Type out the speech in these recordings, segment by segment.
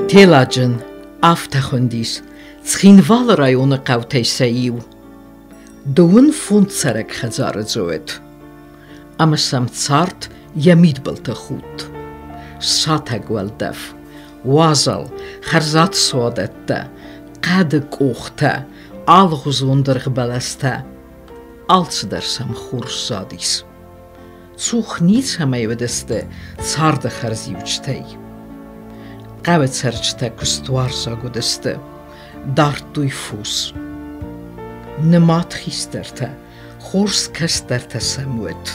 Теладжын, афтӕ хуындис Цхинвалы районы хъӕутӕй сӕ иу. 25 цӕрӕг хӕдзары дзы уыд. Ӕмӕ сӕм цард йӕ мидбылты худт. Сатӕг уӕлдӕф, уазал, хӕрзад суадӕттӕ, хъӕды къохтӕ, алыгъуызон дыргъбӕлӕстӕ. Алцыдӕр сӕм хорз задис. Цух ницӕмӕй уыдысты царды хӕрзиуджытӕй. Хъӕуы цӕрджытӕ куыстуарзаг уыдысты, дардтой фос. Нымад хистӕртӕ, хорз кӕстӕртӕ сӕм уыд.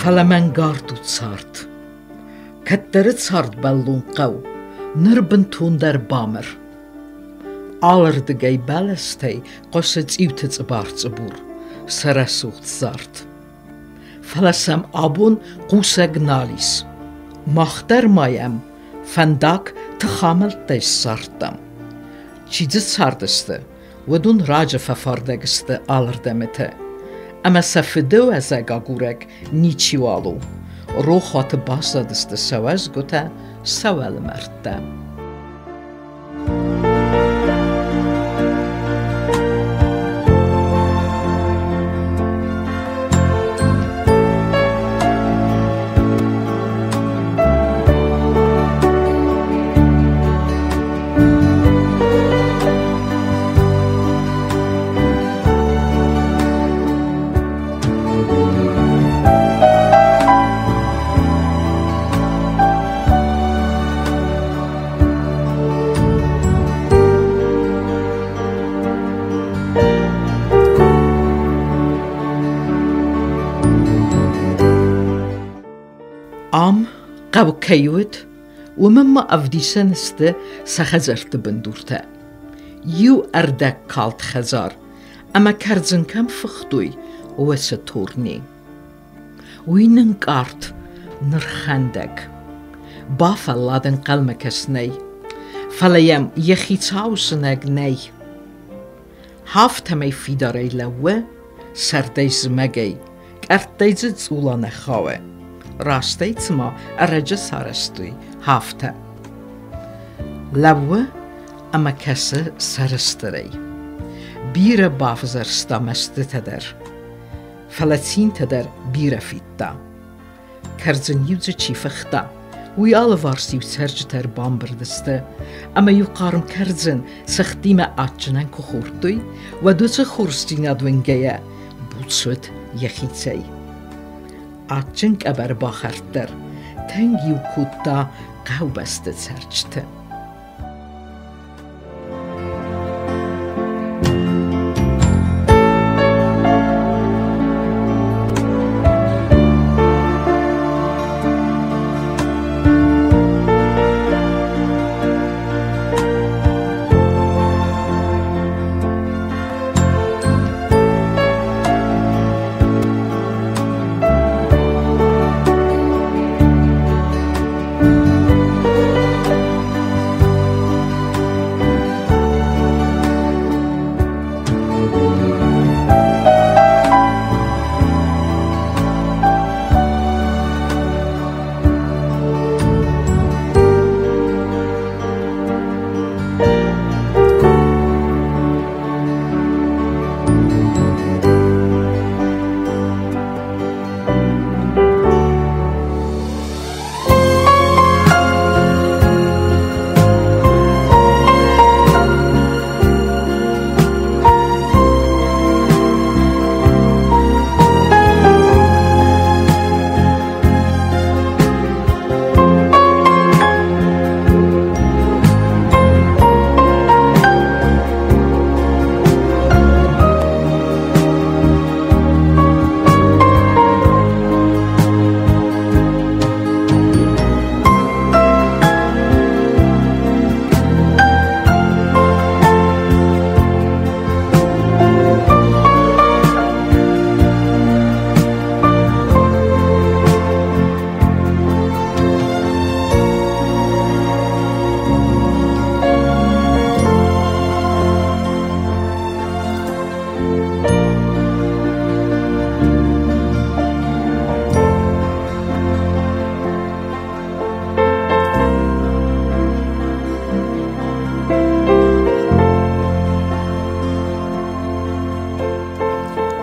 Фӕлӕ мӕнгард у цард. Кӕддӕры цардбӕллон хъӕу ныр бынтондӕр бамыр. Алырдыгӕй бӕлӕстӕй хъуысы цъиуты цъыбар-цъыбур, сӕ рӕсугъд зард. Фӕлӕ сӕм абон хъусӕг нал ис. Мах дӕр ма йӕм фӕндаг тыхамӕлттӕй ссардтам. Чи дзы цардысты, уыдон раджы фӕфардӕг сты алырдӕмыты, ӕмӕ сӕ фыдыуӕзӕг агурӕг ничиуал у. Рохуаты баззадысты сӕ уӕзгуытӕ, сӕ уӕлмӕрдтӕ. Ам хъӕу кӕй уыд, уымӕн ма ӕвдисӕн сты сӕ хӕдзӕртты бындуртӕ. Иу ӕрдӕгкалд хӕдзар ӕмӕ кӕрдзын кӕм фыхтой, уыцы турне. Уый нынкъард, нырхӕндӕг. Бафӕллад ӕнхъӕлмӕ кӕсынӕй, фӕлӕ йӕм йӕ хицауы сынӕг нӕй. Афтӕмӕй фидарӕй лӕууы сӕрдӕй-зымӕгӕй, къӕрттӕй дзы цъула нӕ хауы. Раст ӕй цыма ӕрӕджы сарӕзтой, афтӕ. Лӕууы ӕмӕ кӕсы сӕрыстырӕй. Бирӕ бавзӕрста мӕстытӕ дӕр, фӕлӕ цинтӕ дӕр бирӕ федта. Кӕрдзын-иу дзы чи фыхта, уый алыварс-иу цӕрджытӕ ӕрбамбырд сты, ӕмӕ-иу хъарм кӕрдзын цыхтимӕ адджынӕн куы хордтой, уӕд уыцы хорздзинад уынгӕйӕ буц уыд йӕхицӕй. Адджын къӕбӕр бахӕрд дӕр тынг-иу кодта хъӕубӕсты цӕрджыты.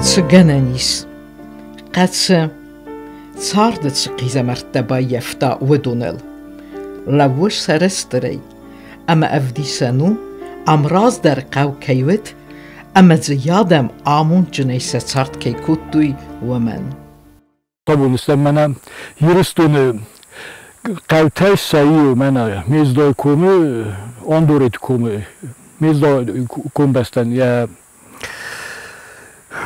Цы гӕнӕн ис? Хъӕцы царды цы хъизӕмӕрттӕ баййӕфта, уыдоныл. Лӕууы сӕрыстырӕй ӕмӕ ӕвдисӕн у, ам раздӕр хъӕу кӕй уыд ӕмӕ дзы адӕм амондджынӕй сӕ цард кӕй кодтой, уымӕн. Абон мӕнӕ Ирыстоны хъӕутӕй сӕ иу мӕнӕ Мездой комы, Андореты комы, Мездой комбӕстӕн йӕ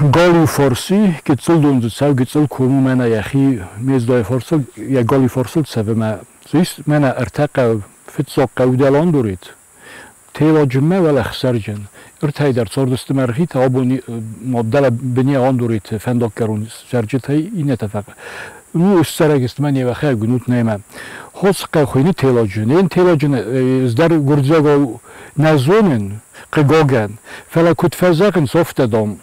галиу фарси гыццыл дон дзы цӕуы, гыццыл ком у мӕнӕ йӕхи Мездойы фарсыл, йӕ галиу фарсыл цӕвы мӕ ис мӕнӕ ӕртӕ хъӕуы, фыццаг хъӕу дӕл Андорет, Теладжынмӕ уӕлӕхсӕрджын. Ӕртӕй дӕр цардысты мӕргъитӕ, абон ма дӕлӕ быни Андореты фӕндаггӕрон цӕрджытӕй иннӕтӕ фӕхъ. Ну, сцӕрӕг сты мӕ не вӕхӕг нут нӕма. Хоцхъӕ хуыйны Теладжын. Ен Теладжын ӕз дӕр гуырдзиагау нӕ зонын, хъыгагӕн. Фӕлӕ куыд фӕзӕгъынц, афтӕ, дам,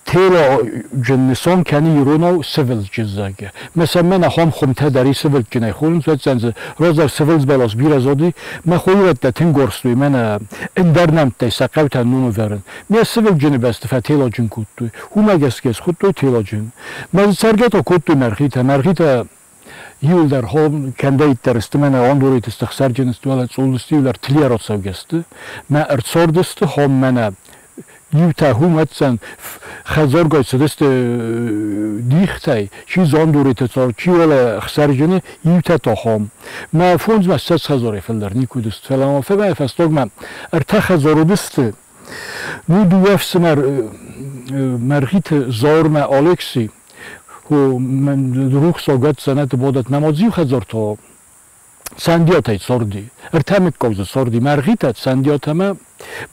Теладжын нысан кӕны иронау сывылдзджын, зӕгъгӕ. Мӕ ахӕм хуымтӕ дӕр и сывылдджынӕй хонынц, уӕддзӕн дзы раздӕр сывылдз бӕлас бирӕ зади, мӕ хойрӕттӕ тынг уарзтой мӕнӕ ӕндӕр нӕмттӕй сӕ хъӕутӕн ном ӕвӕрын. Ме сывылджыны бӕсты фӕтеладжын кодтой. Уымӕ гӕсгӕ схуыдтой теладжын. Мӕ дзы цӕргӕ та кодтой мӕргъитӕ. Мӕргъитӕ иуылдӕр хом кӕмдӕриддӕр сты, мӕнӕ Андориты сты, Хсӕрджыны сты, уӕлӕ Цъулды сты, иуылдӕр тлиа рацӕугӕ сты. Мӕ ӕрцардысты хом мӕнӕ иутӕ хумӕццӕн хӕдзаргай цыдысты дихтӕй, чи Зандуриты цард, чи уӕлӕ Хсӕрджыны, иутӕ та хом. Мӕ фондзмӕ 20 хӕдзарӕй фылдӕр никуы уыдысты, фӕлӕ ма фӕмӕ фӕстагмӕ ӕртӕ хӕдзар уыдысты. Ну, дыууӕ ӕфсымӕр Мӕргъиты Зауырмӕ Алекси, рухсаг дзӕнӕты бадӕт, мӕ ма иу хӕдзар та Сандиатӕй царди. Ӕртӕ мыггаг дзы царди. Мӕргъитӕ, Сандиатӕ ӕмӕ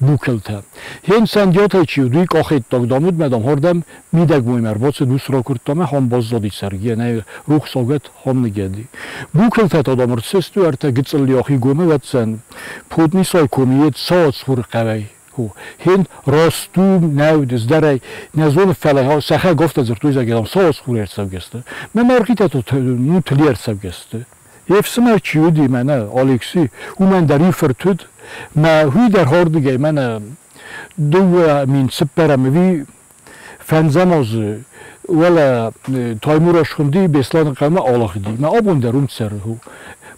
Букелтӕ. Хен Сандиатӕй чи уыд, уый къахеттаг, дам, уыд, мӕ, дам, хордӕм мидӕгмоймӕ ӕрбацыд, ус ракуырдта мӕ хам баззади цӕргӕ, нӕ рухсагӕт хам ныгӕди. Букелтӕ та, дам, ӕрцысты ӕртӕ гыццыл йӕхи гомы вӕццӕн. Потнисай комы йед саацхур хъӕуӕй. Хен ростум нӕ уыд, нӕ зоны, фӕлӕ сӕхӕг афтӕ дзырдтой, зӕгъгӕ, дам, саацхур ӕрцӕугӕ сты. Мӕ мӕргъитӕ та ну тыли ӕрцӕугӕ сты. Йе фсымӕр чи уыди, мӕнӕ Алекси, уымӕн дӕр иу фырт уыд, мӕ уый дӕр хордыгӕй мӕнӕ 2004-ӕм ӕви фӕндзӕм азы уӕлӕ Таймураз хуынди Беслӕны хъӕумӕ алыгъди. Мӕ абон дӕр уым цӕры.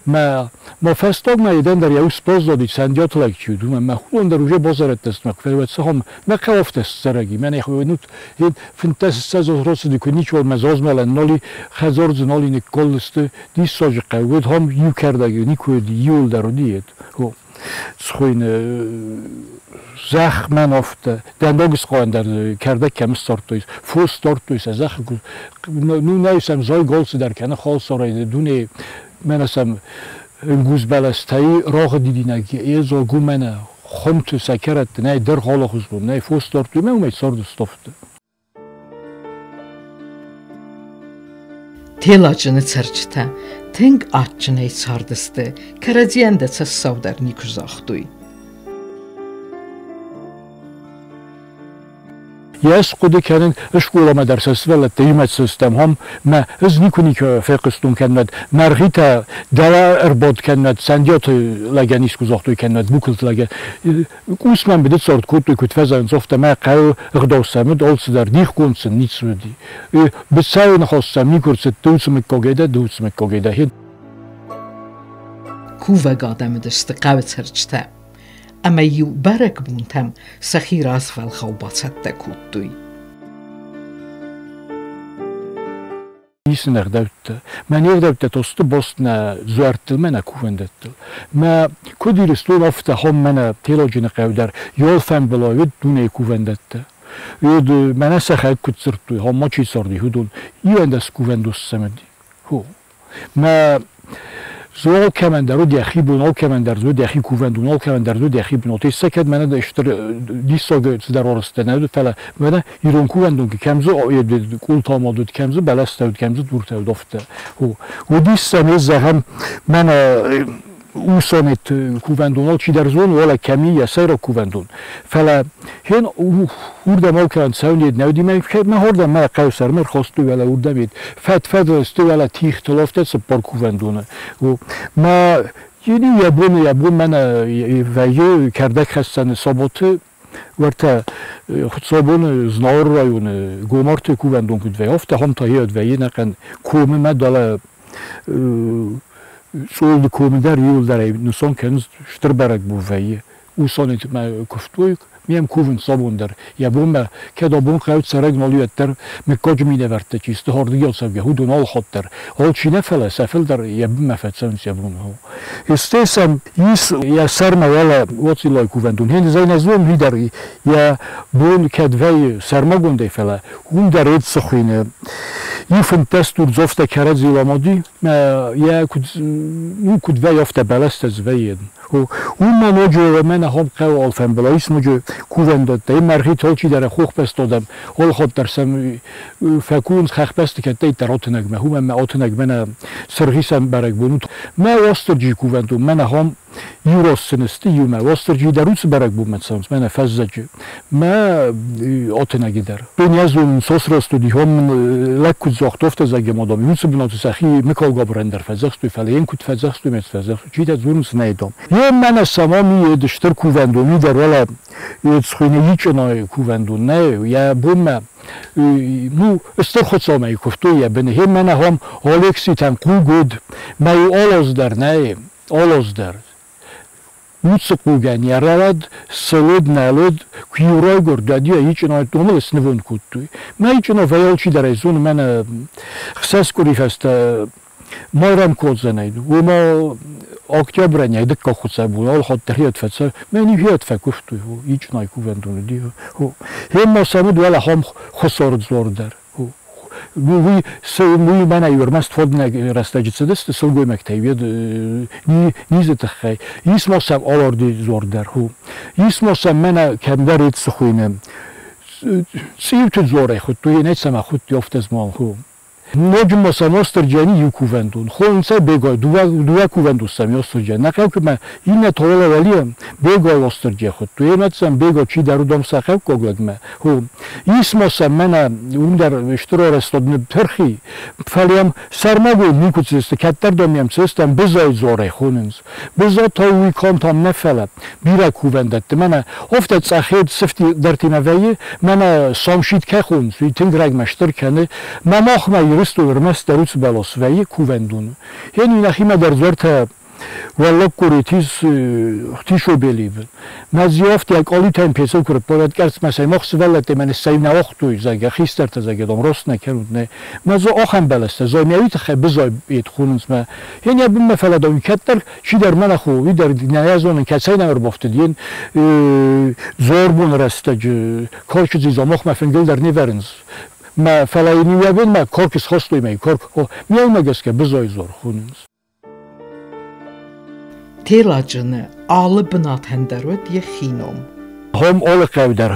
Мӕ ма фӕстагмӕ едӕн дӕр йӕ ус баззади, Сандиаты лӕг чи уыд, уымӕн. Мӕ худон дӕр уже базарӕдтӕ сты, фӕлӕ цахӕм мӕ хъӕуӕфтӕ сцӕрӕги. Мӕнӕ хуынут, 25 азы рацыди, куы ничиуал мӕ зазмӕлӕн нал и, хӕдзар дзы нал и, ныккалдысты. Диссаджы хъӕу уыд, хам иу кӕрдӕг никуы уыди, иуылдӕр уыди. Схуыйны зӕхх мӕн афтӕ, дӕндаг схъуан дӕр кӕрдӕг кӕм ссардтой, фос дардтой сӕ зӕххы. Ну, нӕй сӕм зай голцы дӕр кӕны халсарӕй дуне, мӕнӕ сӕм ӕнгуз бӕлӕстӕй рагъы дидинӕг езогу мӕнӕ хуымты сӕ кӕрӕтты, нӕй дӕр халахуызгон, нӕй фос дардтой, мӕ уымӕй цардысты афтӕ. Теладжыны цӕрджытӕ тынг адджынӕй цардысты, кӕрӕдзийӕн дӕр сӕ сау дӕр никуы загътой. Йӕ схъуыды кӕнын скъоламӕ дӕр сӕ сывӕллӕттӕ иумӕ цыдыстӕм, хом мӕ ӕз никуы никуы фехъуыстон кӕннӕд мӕргъитӕ дӕлӕ ӕрбадт кӕннӕд Сандиаты лӕгӕн искуы загътой кӕннӕд Букылты лӕгӕн. Къус мӕм быдыцард кодтой, куыд фӕзӕгъынц, афтӕ мӕ хъӕуы ӕгъдау сӕм уыд, алцыдӕр дихгонд сын ницы уыди. Быцӕуы ныхас сӕм никуы ӕрцыд, дыууцы мыггагӕй дӕ, дыууцы мыггагӕй дӕ. Кувӕг адӕм уыдысты хъӕуы цӕрджытӕ ӕмӕ-иу бӕрӕгбонтӕм сӕхи развӕлгъау бацӕттӕ кодтой. Исын ӕгъдӕуттӕ. Мӕ не гъдӕуттӕ тосты бост нӕ дзуӕрттыл, мӕ нӕ кувӕндӕттыл. Мӕ куыд Ирыстон, афтӕ хом мӕнӕ Теладжыны хъӕу дӕр йол фӕмбылой уыд дунейы кувӕндӕттӕ. Уыд мӕнӕ сӕхӕг куыд дзырдтой, хом ма чи царди, уыдон 11 кувӕндон сӕмыди. Хо. Мӕ зо алкӕмӕн дӕр уыд йӕхи бон, алкӕмӕн дӕр уыд йӕхи кувӕндон, алкӕмӕн дӕр уыд йӕхи бынат. Ис кӕд мӕнӕ стыр диссаг цыдӕр арӕзтӕ нӕ уыд, фӕлӕ мӕнӕ ирон кувӕндон кӕм дзы къултӕ амад уыд, кӕм дзы бӕлӕстӕ уыд, кӕм дзы дуртӕ уыд, афтӕ. Уыдис сӕм, ӕз зӕгъӕм, мӕнӕ усонет кувӕндон алчидӕр зоны, уӕлӕ кӕм и йӕ сӕйраг кувӕндон. Фӕлӕ хен уырдӕм алкӕмӕн цӕуын йед нӕ уыди, мӕ хордӕм мӕ хъӕуы сӕрмӕ ӕрхастой уӕлӕ уырдӕм йед. Фӕд-фӕд сты уӕлӕ тигътыл афтӕ цыппар кувӕндоны. Мӕ йын йӕ бон мӕнӕ вӕййы кӕрдӕгхӕссӕны саботы. Уӕртӕ Хуыцаубоны Знауыры районы Гомарты кувӕндон куыд вӕййы, афтӕ ахӕм та йед вӕййы ӕнӕхъӕн комы мӕ дӕлӕ Цъолды комы дӕр иуылдӕр ӕй нысан кӕнынц, стыр бӕрӕгбон вӕййы. Усонеты мӕ куывтой, ме мкувынц абон дӕр. Йӕ бонмӕ, кӕд абон хъӕуы цӕрӕг нал уӕддӕр мыггаджы минӕвӕрттӕ чи сты, хӕрдгӕ цӕугӕ, уыдон алхатт дӕр. Алчи нӕ, фӕлӕ сӕ фылдӕр йӕ бынмӕ фӕцӕуынц йӕ бон. Естественно, ис йӕ сӕрмӕ уӕлӕ Уациллайы кувӕндон. Хендизӕй нӕ зонын, уый дӕр йӕ бон кӕд вӕййы сӕрмагондӕй, фӕлӕ уым дӕр ед цы хуыйны. Иу 15 дурдзофтӕ кӕрӕдзийыл амади, йӕ куыд, ну, куыд вӕййы, афтӕ бӕлӕстӕ дзы вӕййы. Уым ма ноджы мӕнӕ ахӕм хъӕуы алфӕмбылай ис ноджы кувӕндӕттӕ. Мӕргъиты алчидӕр хохбӕстодӕм, алхатт дӕр сӕм фӕкувынц хӕхбӕсты кӕддӕриддӕр Отынӕгмӕ. Уымӕн мӕ Отынӕг мӕнӕ цыргъисӕн бӕрӕгбон у. Мӕ Уастырджийы кувӕндон мӕнӕ ахӕм иу россын сты иумӕ. Уастырджи дӕр уыцы бӕрӕгбонмӕ цӕуынц мӕнӕ фӕззӕджы. Мӕ Отынӕги дӕр. Не зонын, сосрост уыди, хом лӕг куыд загъта, афтӕ зӕгъӕм адӕм. Уыцы бынаты сӕхи Мыкалгабырӕн дӕр фӕдзӕхстой, фӕлӕ йын куыд фӕдзӕхстой, мӕ фӕдзӕхстой, читӕ дзурынц нӕ дам. Е мӕнӕ сама ми стыр кувӕндон, уый дӕр уӕлӕ цхуыйны Ичъынайы кувӕндон, нӕ, йӕ бонмӕ ну, стыр Хуыцаумӕ куывтой йӕ быны. Хе мӕнӕ хом Алекситӕн хъуг уыд, мӕ иу алоз дӕр нӕ, алоз дӕр. Уыцы хъугӕн йӕ рӕуӕд сылыд, нӕлыд, куы-иу райгуырд, уӕд-иу ӕй Ичъынайы томыл снывонд кодтой. Мӕ Ичъына алчидӕр ӕй зоны, мӕнӕ 6 къуыри фӕстӕ Майрӕм кодзӕнӕй, уома октябрӕн ӕй дыккаг хуыцаубон, алхатт дӕр хиӕд фӕцӕр, мӕн хиӕд фӕкуывтой, Ичъынайы кувӕндоны ди. Хемма сӕм уыд уӕлӕ ахӕм хуыцауы дзуар дӕр. Уый уый мӕнӕ ӕрмӕст фоднӕг рӕстӕджы цыдысты сылгоймӕгтӕй уӕд низы тыххӕй. Ис ма сӕм аларды дзуар дӕр. Ис ма сӕм мӕнӕ кӕмдӕр цы хуыйны. Цъиуты дзуарӕй хуыдтой, нӕ цӕмӕ хуыдтой, афтӕ змал. Ноджы ма сӕм Остырджиани иу кувӕндон. Хонынц ӕй Бегай, дыууӕ кувӕндон сӕм Остырджиани. Нӕ хъӕукъмӕ иннӕ Толала уӕле Бегай Остырджиа хуыдтой. Ӕмӕ сӕм Бега чидӕр уыдон сӕ хъӕуккаг лӕгмӕ. Ис ма сӕм мӕнӕ уым дӕр стыр арӕзтад ныппырхи, фӕлӕ йӕм сӕрмагонд никуы цысты, кӕддӕр дам йӕм цыстӕм Бызайы дзуарӕй хонынц. Быза та уый канд ам нӕ, фӕлӕ бирӕ кувӕндӕтты. Мӕнӕ афтӕ цъӕхед сыфти дӕртимӕ вӕййы, мӕнӕ самшит кӕй хонынц, уый тынг рӕгмӕ стыр кӕны. Мӕ махмӕ Ирыстоны ӕрмӕстдӕр уыцы бӕлас вӕййы кувӕндоны. Йе нӕхимӕ дӕр дзуӕрттӕ Уӕллагкъури Тисобели. Мӕ зиафти къалитӕн пецыл куы рыппарӕд кӕрцмӕ сӕ мах сывӕллӕттӕ мӕ ныссӕй нӕ уагътой, зӕгъгӕ, хистӕртӕ, зӕгъгӕ, дам, рост нӕ кӕнут, нӕ. Мӕ дзы ахӕм бӕлӕстӕ, займӕйы тыххӕй бызай ед хонынц мӕ. Йе нӕ бынмӕ фӕлӕ дам, кӕддӕр чидӕр мӕнӕ хо, уый дӕр нӕ зонын, кӕцӕй нӕ ӕрбафтыд, йен дзуарбоны рӕстӕджы карчы дзидза махмӕ фынгыл дӕр не вӕрынц. Мӕ фӕлӕ йын иу йӕ бонмӕ корк схастой мӕ корк, миаумӕ гӕсгӕ бызай дзуар хонынц. Теладжыны алы бынатӕн дӕр уыд йӕхи ном. Хом алы хъӕу дӕр,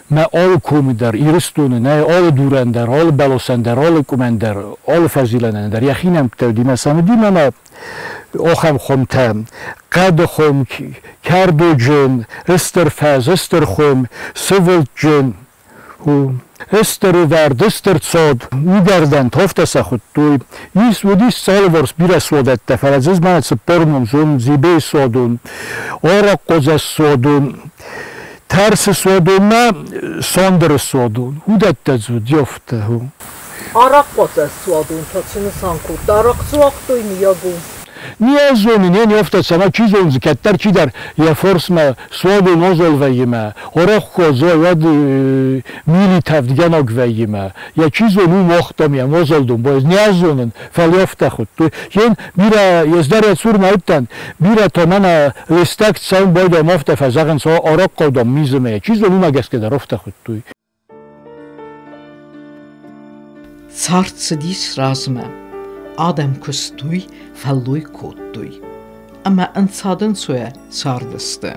мӕ алы комы дӕр, Ирыстоны, нӕ алы дурӕн дӕр, алы бӕласӕн дӕр, алы къуымӕн дӕр, алы фӕзилӕнӕн дӕр йӕхи нӕмттӕ уыди мӕ сӕм уыди мӕнӕ ахӕм хуымтӕ: хъӕды хуым, кӕрдоджын, стыр фӕз, стыр хуым, сывылдджын, Стыр ӕвӕрд, стыр цод, уыгӕрдӕн тофтӕ сӕ хуыдтой. Ис уыдис алыварс бирӕ суадӕттӕ, фӕлӕ дзы мӕнӕ цыппар ном зонын: Дзибейы суадон, Арахъхъодзӕс суадон, Тӕрсы суадонмӕ Сондыры суадон. Уыдӕттӕ дзы уыди афтӕ. Арахъхъодзӕс суадон та цы нысан кодта? Арахъ цы уагътой, миййаг у? Не зонын, не афтӕ цӕмӕ чи зондзы, кӕддӕр чидӕр йӕ форсмӕ суадон озол вӕййы мӕ, арахъхъодза уӕд мили тӕвдгӕнаг вӕййы мӕ, йӕ чи зоны, уым уагътам йӕ мозолдон бой, не зонын, фӕлӕ афтӕ хуыдтой. Йен бирӕ ӕз дӕр йӕ цурмӕ уыдтӕн, бирӕ та мӕнӕ лыстӕг цӕуын байдайӕм, афтӕ фӕзӕгъынц, арахъхъодам мизымӕ, чи зоны, уымӕ гӕсгӕ дӕр афтӕ хуыдтой. Цард цыдис размӕ. Адӕм куыстой, фӕллой кодтой. Ӕмӕ ӕнцад-ӕнцойӕ цардысты.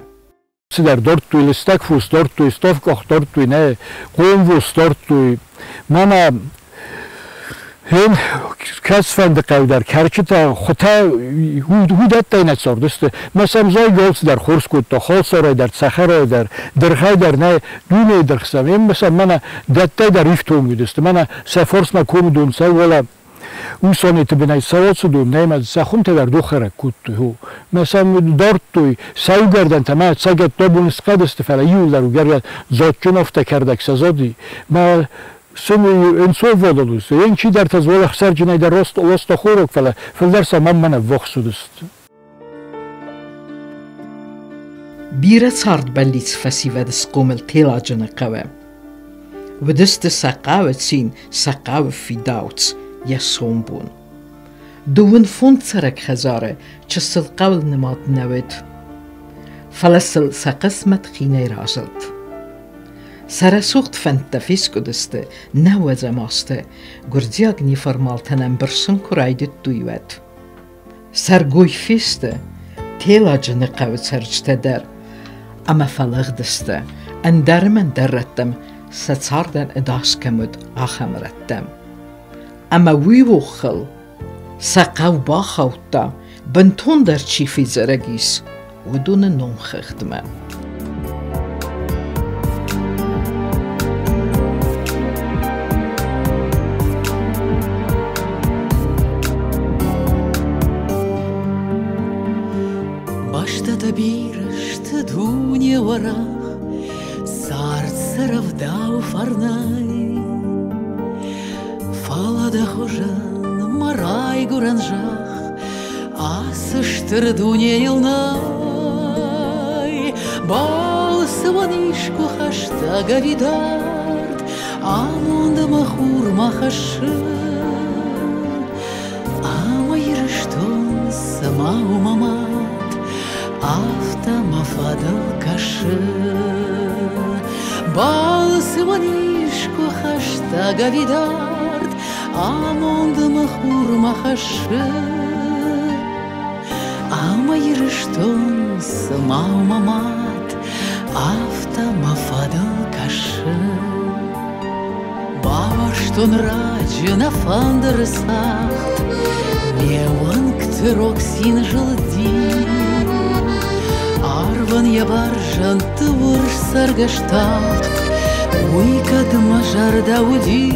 Цыдӕр дардтой, лыстӕг фос дардтой, ставкъах дардтой, нӕ хъомвос дардтой. Мӕнӕ хен кӕцыфӕнды хъӕу дӕр кӕрчытӕ, хуытӕ уыдӕттӕй нӕ цардысты. Мӕ сӕм зайгӕ алцыдӕр хорз кодта, халсарӕй дӕр, цӕхӕрӕй дӕр, дыргъӕй дӕр, нӕ дунейы дыргъ сӕм. Ем сӕм мӕнӕ дӕттӕй дӕр ифтонг уыдысты. Мӕнӕ сӕ фарсмӕ комы дон цӕуы, уӕлӕ Усонеты бынӕй цӕуӕцыдон, нӕмӕ сӕ хуымтӕ дӕр дохӕрӕг кодтой. Хо. Мӕ сӕм дардтой сӕ уыгӕрдӕнтӕ, мӕ цӕгат добон схъӕдысты, фӕлӕ иуылдӕр уыгӕрдӕн дзаджджын афтӕ кӕрдӕг сӕ зади. Мӕ сын ӕнцонвадат уыдысты. Ен чидӕртӕ дзы уӕлӕхсӕрджынӕй дӕр ласта хорок, фӕлӕ фылдӕр сӕ мӕнмӕ ӕввахс уыдысты. Бирӕ цардбӕллиц фӕсивӕд схъомыл Теладжыны хъӕуы. Уыдысты сӕ хъӕуы цин, сӕ хъӕуы фидауц, йӕ сомбон. Дыууын фондз цӕрӕг хӕдзары чысыл хъӕуыл нымад нӕ уыд. Фӕлӕ сыл сӕ хъысмӕт хинӕй разылд. Сӕ рӕсугъд фӕндтӕ фескъуыдысты нӕуӕдзӕм азты, гуырдзиаг неформалтӕн ӕмбырсын куы райдыдтой, уӕд. Сӕргой фесты Теладжыны хъӕуы цӕрджытӕ дӕр ӕмӕ фӕлыгъдысты ӕндӕр ӕмӕ ӕндӕр рӕттӕм, сӕ цардӕн ӕдас кӕм уыд, ахӕм рӕттӕм. Ӕмӕ уый охыл сӕ хъӕу бахаудта, бынтондӕр чи федзӕрӕг ис, уыдоны номхыгъдмӕ. Бӕстӕтӕ бирӕ сты, дуне уӕрӕх, цард сӕ рӕвдауы фӕрнӕй. Фӕлӕ дӕ хуызӕн мӕ райгуырӕн зӕхх ацы стыр дунейыл нӕй. Балцы уӕн искуы хӕстӕг ӕви дард, амонд ӕмӕ хурмӕ хӕссы. Ӕмӕ Ирыстон цыма у мӕ мад, афтӕ мӕ фӕдыл кӕсы. Балцы уӕн искуы хӕстӕг ӕви дард, амонд ӕмӕ хурмӕ хӕссы. Ӕмӕ Ирыстон цыма у мӕ мад, афтӕ мӕ фӕдыл кӕсы. Бауарзтон раджы нӕ фӕндыры цагъд, ме уӕнгты рог цин зылди. Арвӕн йӕ бӕрзӕндты урс цӕргӕс тахт, уый кӕд мӕ зӕрдӕ уыди.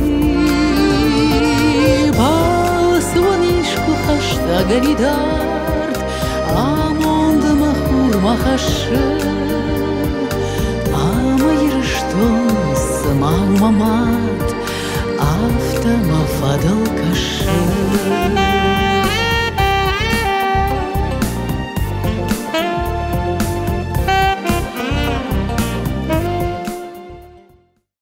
Балцы уын искуы хӕстӕг ӕви дард, амонд мӕ хурмӕ хӕссы. Ӕмӕ Ирыстон цыма у мӕ мад, афтӕ мӕ фӕдыл кӕсы.